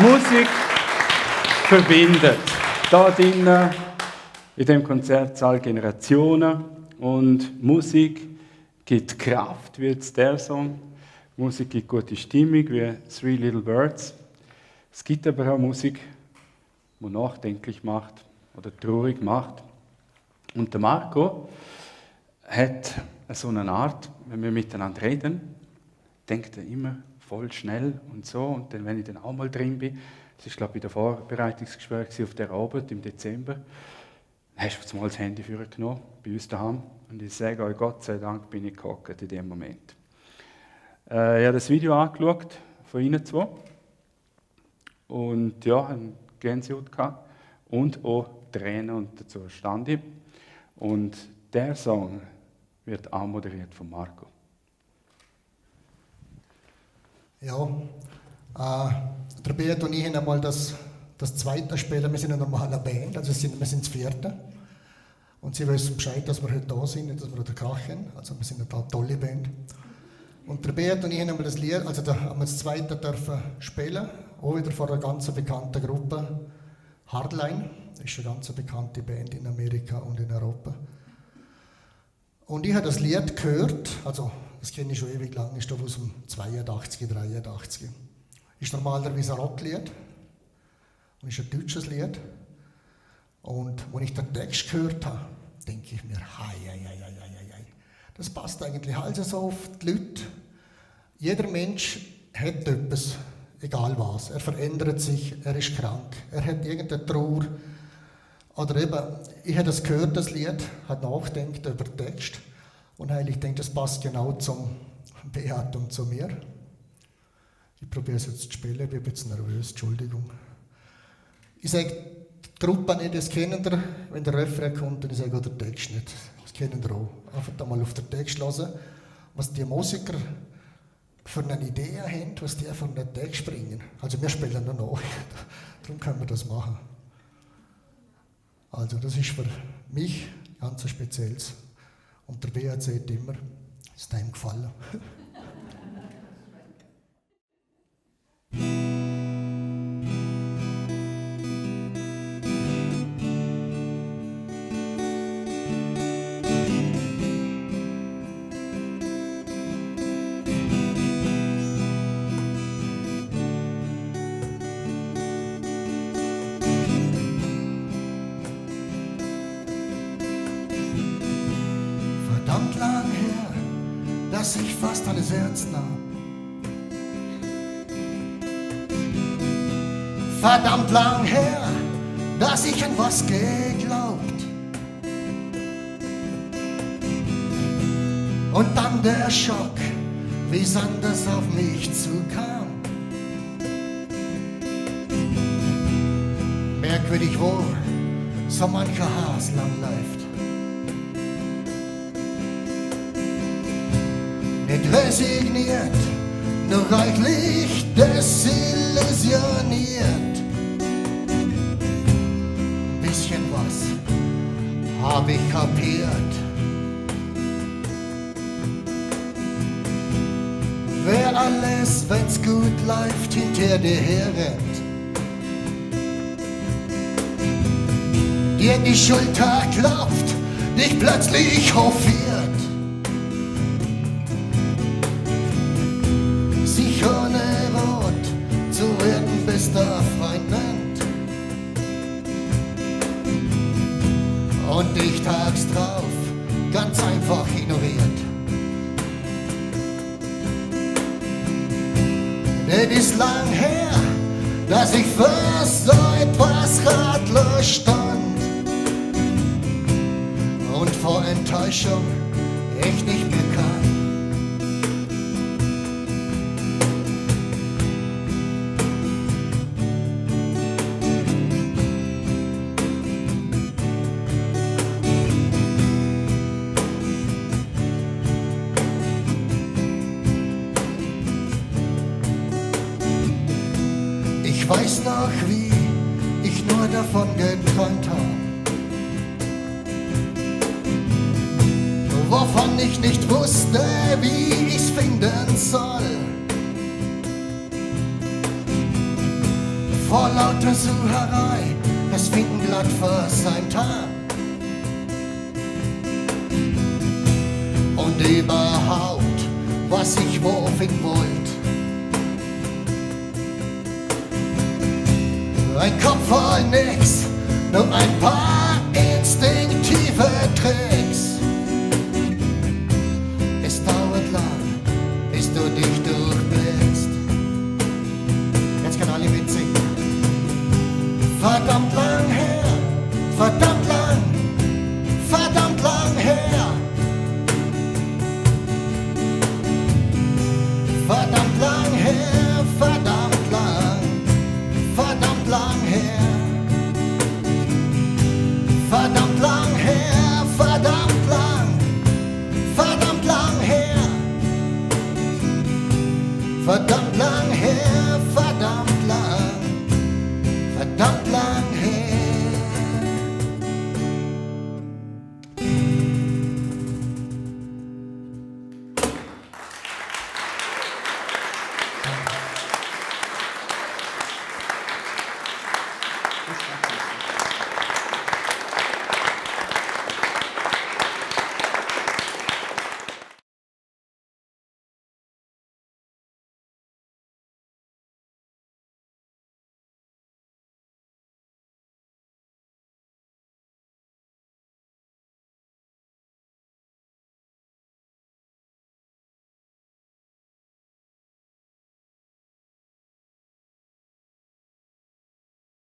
Musik verbindet. Da drinnen, in dem Konzertsaal Generationen. Und Musik gibt Kraft, wie jetzt der Song. Musik gibt gute Stimmung, wie Three Little Birds. Es gibt aber auch Musik, die nachdenklich macht oder traurig macht. Und der Marco hat so eine Art, wenn wir miteinander reden, denkt er immer voll schnell und so. Und dann, wenn ich dann auch mal drin bin, das war, glaube ich, bei der Vorbereitungsgespräch auf der Arbeit im Dezember, dann hast du jetzt mal das Handy vorgenommen, bei uns daheim. Und ich sage euch, Gott sei Dank bin ich gehockt in dem Moment. Ich habe das Video angeschaut von Ihnen zwei. Und ja, eine Gänsehaut gehabt. Und auch Tränen, und dazu stand ich. Und der Song wird auch moderiert von Marco. Ja, der Beat und ich haben einmal das zweite spielen. Wir sind eine normale Band, also wir sind das vierte. Und sie wissen Bescheid, dass wir heute da sind, nicht, dass wir da krachen. Also wir sind eine tolle Band. Und der Beat und ich haben einmal das Lied, also haben wir das zweite dürfen spielen, auch wieder von einer ganz bekannten Gruppe, Hardline. Das ist eine ganz bekannte Band in Amerika und in Europa. Und ich habe das Lied gehört, also das kenne ich schon ewig lang, ist aus dem 82, 83. Ist normalerweise ein Rocklied und ist ein deutsches Lied. Und wenn ich den Text gehört habe, denke ich mir, das passt eigentlich also so auf die Leute. Jeder Mensch hat etwas, egal was. Er verändert sich, er ist krank, er hat irgendeine Trauer. Oder eben, ich habe das gehört, das Lied, habe nachgedacht über den Text und ich denke, das passt genau zum Beat und zu mir. Ich probiere es jetzt zu spielen, ich bin ein bisschen nervös, Entschuldigung. Ich sage, die Gruppe nicht, das kennen ihr, wenn der Refrain kommt, und ich sage, der Text nicht, das kennen ihr auch. Einfach einmal auf den Text hören, was die Musiker für eine Idee haben, was die für einen Text bringen. Also wir spielen noch nach, darum können wir das machen. Also das ist für mich ganz spezielles. Und der Beat sagt immer, ist dir gefallen. Verdammt lang her, dass ich fast alles ernst nahm. Verdammt lang her, dass ich an was geglaubt. Und dann der Schock, wie's anders auf mich zukam. Merkwürdig, wo so mancher Has lang läuft. Nicht resigniert, nur reichlich desillusioniert. Ein bisschen was hab ich kapiert. Wer alles, wenn's gut läuft, hinter dir herrennt, dir die Schulter klopft, dich plötzlich hofiert, sich ohne Wort zu werden, bis der Freund nennt und dich tags drauf ganz einfach ignoriert. Es ist lang her, dass ich für so etwas ratlos stand und vor Enttäuschung echt nicht mehr kann. Ich weiß noch, wie ich nur davon geträumt habe, wovon ich nicht wusste, wie ich's finden soll. vor lauter Sucherei das Finkenblatt versäumt hab. Und überhaupt, was ich wo finden wollt. Ein Kopf voll nix, nur ein paar